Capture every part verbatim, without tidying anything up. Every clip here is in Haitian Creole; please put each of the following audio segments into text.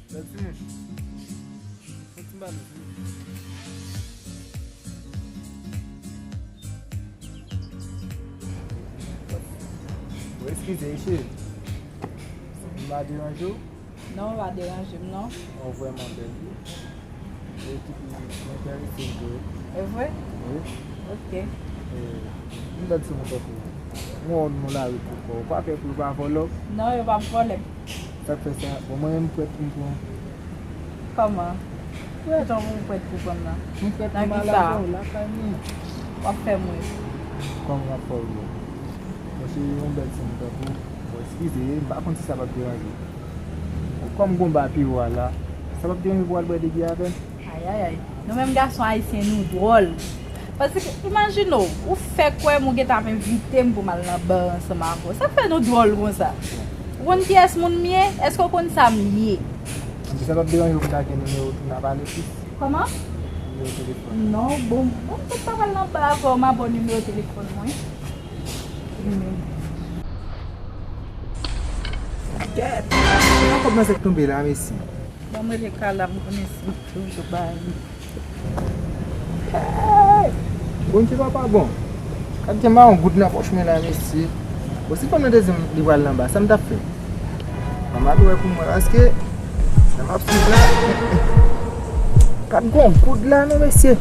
Bèl timoun. Fè ti bal. Ou eskize, cheri. M pa deranje w? Non, ou pa deranje m, non. Ou vrèman bèl, wi. E ki pi enterese m vre. E vre? Wi. Ok. E, m bèl timoun tankou w. M wè w nan lari pou kò. Ou pa pè pou yo pa vòlè w? Non, yo p ap vòlè m. Sa k fè sa? Bon, mwen menm m prèt pou m pran. Kòman? Prèt. Jan pou w prèt pou pran m nan? M prèt pou m al avè w lakay mwen. W ap fè m ri. Kòman w ap fè w ri? Mwen se yon bèl timoun tankou w. Bon, eskize, m pa konn si sa p ap deranje w. Kòm gon ba pi wo a la, sa p ap deranje w pou w al bwè de byè avè m? Ayayay. Nou menm gason ayisyen, nou dwòl. Paske, imajine w, ou fè kwè m ou gentan ap envite m pou m al nan ba ansanm avè w. Sa k fè nou dwòl konsa? Ou konn kiyès moun m ye? Èske w konn sa m ye? Sa p ap deranje w pou m ta gen nimewo w tou, n a pale plis? Kòman? Nimewo telefòn. Non, bon, bon, m pa pral nan ba avè w, m a ba w nimewo telefòn mwen. Gèt! Nan kòb nan sèk tonbe la, mesye. Bon, m rele Carla, m konnen si m toujou bay. Hey! Bondye papa bon. Gad jan m pa yon goud nan pòch mwen la, mesye. Bon, si fanm nan te di m li pral nan ba, sa m t ap fè? Fanm a tou wè pou mwen, paske sa m ap swiv la. Gad gon goud la, non, mesye.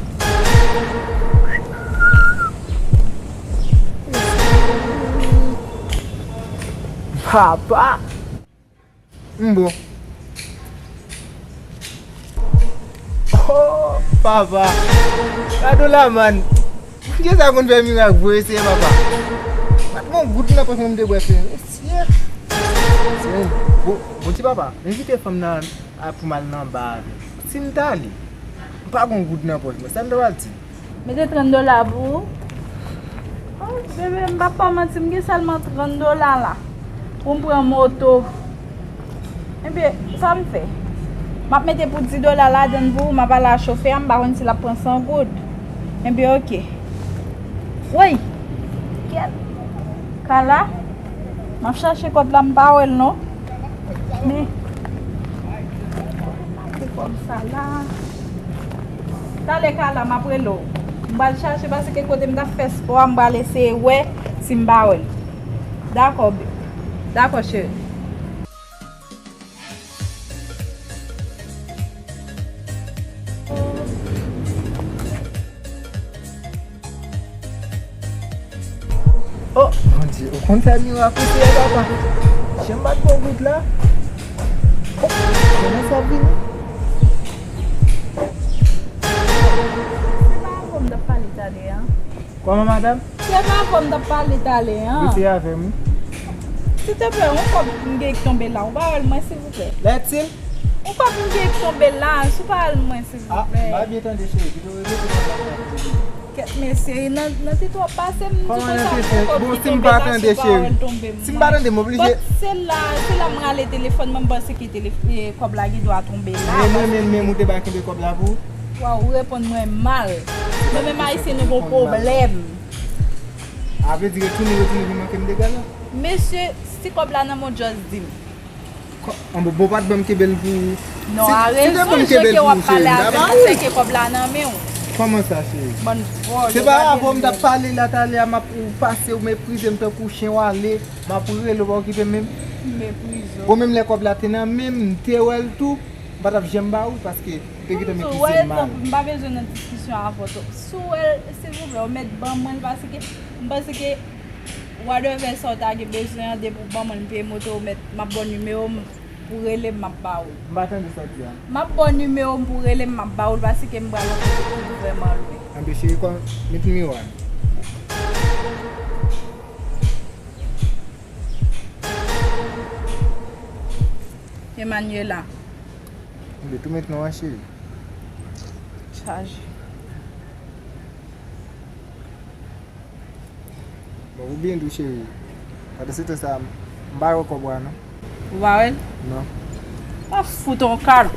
Papa! M bon. Oh, papa. Gad w la, man. Bondye sa konn fè mirak vre, Seyè papa. Pat gon goud nan pòch mwen m te bwè fè. Mesye. Bon, bon ti papa, envite fanm nan a pou m al nan ba avè l. Si m t ale, m pa gon goud nan pòch mwen. Sa m ta pral di? Mete trant dola pou ou. Oh, bebe, m p ap ba w manti, m gen sèlman trant dola la. Pou m pran moto. Ebyen, sa m fè? M ap mete pou dis dola ladann pou ou, m ap pale a chofè a, m pa konn si l ap pran san goud. Ebyen, oke. Woy! Kèt! Kala? M ap chache kòb la, m pa wè l non. Men. Mete kòb sa la. Talè Kala, m ap rele w. M pral chache paske kote m t ap fè spò a, m pral eseye wè si m pa wè l. Dakò, babe. Dakò, cheri. Oh, Bondye, ou konn fè mirak ou, Seyè papa. Jan m bat bon goud la. Oh, konnen sa ap vini. Se pa avè w m t ap pale talè a? Kòman, madanm? Se pa avè w m t ap pale talè a? Wi, se avè m, wi. Silteplè, yon kòb m gen k tonbe la, ou pa wè l mwen, silvouplè? Lètil? Yon kòb m gen k tonbe la, si w pa wè l mwen, silvouplè. Ah, m pa byen tande, cheri. Kite w repete kòb la pou mwen. Kèt mesye, nan, nan te twò pase m di konsa m gen kòb ki tonbe la, si w pa wè l tonbe m. Si m pa tande, m oblije. But se la, se la m rale telefòn mwen, m panse ke telef-, e, kòb la gen dwa tonbe la. Men mwen menm, menm ou te pa kenbe kòb la pou ou? Waw, ou reponn mwen mal. Nou menm Ayisyen, nou gon pwoblèm. A vle di, retounen, retounen vin manke m dega la? Mesye, si kòb la nan men w, just di m. Kò-, an bon, bon, pa t ban m kenbe l pou ou. Non, arete, sonje ke w ap pale avè m, ou fè ke kòb la nan men w. Kòman sa, cheri? Bann vòlè. Se pa avè w m t ap pale la talè a, m ap, ou pase, ou meprize m tankou chen, w ale, m ap rele w, pa okipe m menm. Meprize w. Bon, menm lè kòb la te nan men m, m te wè l tou, m pa t ap janm ba ou l, paske te gentan meprize m mal. M pa bezwen nan diskisyon avè w. Si w wè l, silvouplè, ou mèt ban mwen l, paske m panse ke whatever sa w ta gen bezwen an, depi w ban mwen l, m peye moto w, mèt, m ap ba w nimewo m pou w rele m, m ap ba ou l. M pa tande sa w di a. M ap ba w nimewo m pou w rele m, m ap ba ou l, paske m pral yon kote ki vrèman lwen. Anben, cheri, kò, met nimewo a. Emmanuela. Anben, tou met non an, cheri. Chaje. Bon, ou byen di w, cheri. Pandan se tan sa, m pa wè kòb la, non. Ou pa wè l? Non. Pa fout on kal.